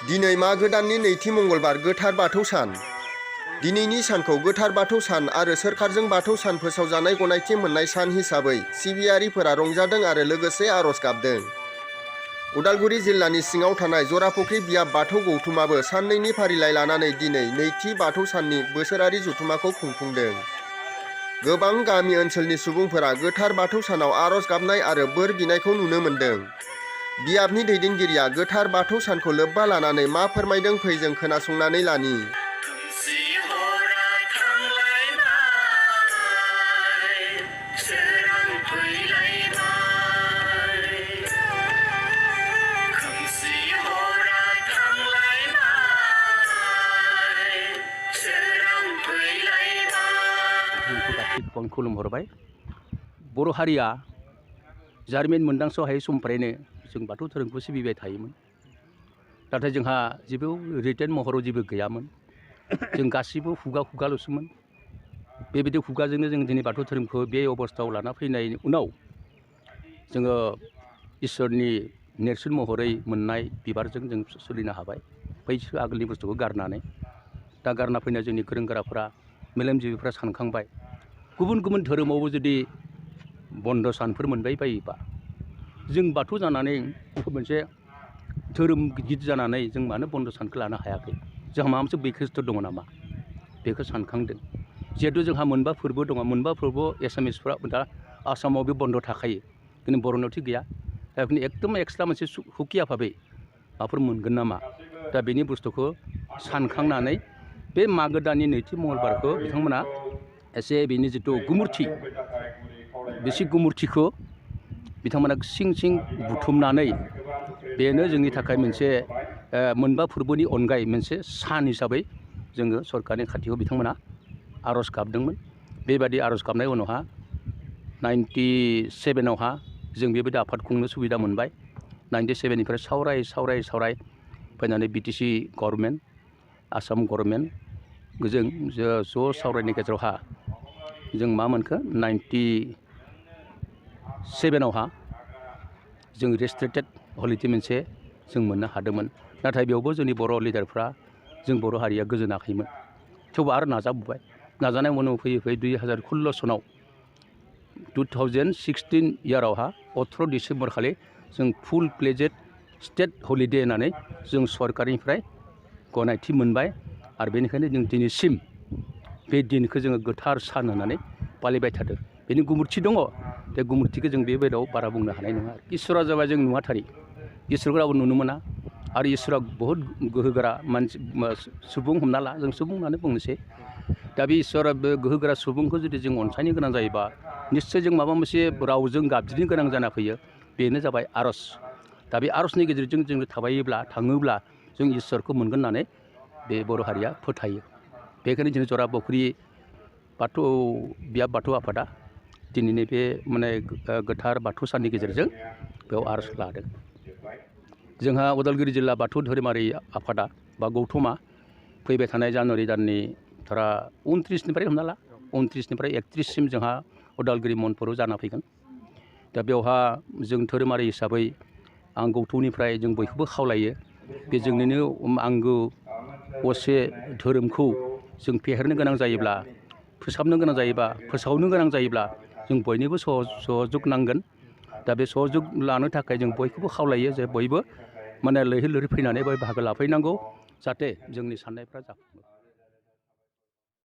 दिनै मागो दाननि नैथि मंगलबार गोथार बाथौ सान। दिनैनि सानखौ गोथार बाथौ सान आरो सोरखारजों बाथौ सान फोसावजानाय गनायथि मोननाय सान हिसाबै सिबियारिफोरा रंजादों आरो लोगोसे आरज गाबदों। उदालगुरि जिल्लानि सिङाव थानाय जराफुख्रि बियाब बाथौ गौथुमाबो साननैनि फारिलाइ लानानै दिनै नैथि बाथौ साननि बोसोरारि जथुमाखौ खुंफुंदों। गोबां गामि ओनसोलनि सुबुंफोरा गोथार बाथौ सानाव आरज गाबनाय आरो बोर बिनायखौ नुनो मोन्दों। बियाबनि दैदेनगिरिया गोथार बाथौ सानखौ लोब्बा लानानै मा फोरमायदों फै जों खोनासंनानै लानि। खुलुमहरबाय। बर' हारिया जारिमिन मोनदांस' हायै समनिफ्रायनो जों बाथौ धोरोमखौ सिबिबाय थायोमोन। नाथाय जोंहा जेबो रिटेन महराव जेबो गैयामोन। जों गासिबो खुगाल'सोमोन। बेबायदि खुगाजोंनो जों दिनै बाथौ धोरोमखौ बे अबस्थायाव लाना फैनायनि उनाव जोङो इसोरनि नेरसोन महरै मोननाय बिबारजों जों सोलिनो हाबाय। बै आगोलनि बुस्थुखौ गारनानै दा गारना फैनाय जोंनि गोरों गोराफोरा मेलेमजिबिफ्रा सानखांबाय गुबुन गुबुन धोरोमावबो जुदि बन्द सानफोर मोनबाय बायोबा जों बाथौ जानानै मोनसे धोरोम गिदिर जानानै जों मानो बन्द सानखौ लानो हायाखै? जोंहा माबा मोनसे बैखिष्ट दङ नामा? बेखौ सानखांदों। जिहेथु जोंहा मोनबा फोरबो दङ। मोनबा फोरबो एसामिसफ्रा दा आसामाव बे बन्द थाखायो, खिन्थु बर'नाव थिग गैया। दा बेखौनो एकदम एक्सट्रा मोनसे हुकिया भाबै माबाफोर मोनगोन नामा? दा बेनि बुस्थुखौ सानखांनानै बे मागो दाननि नैथि मंगलबारखौ बिथांमोना एसे बेनि जिथु गुमुरथि बेसे गुमुरथिखौ बिथांमोना सिं बुथुमनानै बेनो जोंनि थाखाय मोनसे मोनबा फोरबोनि अनगायै मोनसे सान हिसाबै जोङो सरकारनि खाथियाव बिथांमोना आर'ज गाबदोंमोन। बेबायदि आर'ज गाबनाय उनावहा 97आवहा जों बेबायदि आफाद खुंनो सुबिदा मोनबाय। 97निफ्राय सावराय फैनानै BTC गभर्नमेन्ट, आसाम गभर्नमेन्ट जों ज' सावरायनायनि गेजेरावहा जों मा मोनखो 97आवहा जों रेस्ट्रिक्टेड हलिडे मोनसे जों मोननो हादोंमोन। नाथाय बेयावबो जोंनि बर' लिडारफ्रा जों बर' हारिया गोजोनाखैमोन। थेवबो आरो नाजाबोबाय। नाजानाय उनाव फैयै 2016 सनाव 2016 इयारावहा 18 डिसेम्बर खालि जों फुल प्लेजेड स्टेट हलिडे होननानै जों सरकारनिफ्राय गनायथि मोनबाय। आरो बेनिखायनो जों दिनैसिम बे दिनखौ जोङो गोथार सान होननानै फालिबाय थादों। बेनि गुमुरथि दङ। बे गुमुरथिखौ जों बेबायदियाव बारा बुंनो हानाय नङा। इसोरा जाबाय जों नुवाथारि। इसोरखौ रावबो नुनो मोना। आरो इसोरा बहुद गोहोगोरा मानसि सुबुं हमना ला, जों सुबुं होननानै बुंनोसै। दा बे इसोरा बे गोहोगोरा सुबुंखौ जुदि जों अनसायनो गोनां जायोबा निस्सय जों माबा मोनसे रावजों गाबज्रिनो गोनां जाना फैयो। बेनो जाबाय आर'ज। दा बे आर'जनि गेजेरजों जों थाङोब्ला जों इसोरखौ मोनगोन होननानै बे बर' हारिया फोथायो। बेखायनो जों जराफुख्रि बियाब बाथौ आफादा दिनैनि बे गोथार बाथौ साननि गेजेरजों बेयाव आर'ज लादों। जोंहा उदालगुरि जिल्ला बाथौ धोरोमारि आफादा बा गौथुमा फैबाय थानाय जानुवारि दाननि 29निफ्राय हमना ला 29निफ्राय 31सिम जोंहा उदालगुरि मनपुराव जाना फैगोन। दा बेवहा जों धोरोमारि हिसाबै आं गौथुमनिफ्राय जों बयखौबो खावलायो बे जोंनिनो आंगो असे धोरोमखौ जों फेहेरनो गोनां जायोब्ला, फोसाबनो गोनां जायोबा, फोसावनो गोनां जायोब्ला जों बयनिबो सहजुग नांगोन। दा बे सहजुग लानो थाखाय जों बयखौबो खावलायो जे बयबो लैहोर लैहोर फैनानै बाहागो लाफैनांगौ, जाहाथे जोंनि साननायफ्रा जाफुङो।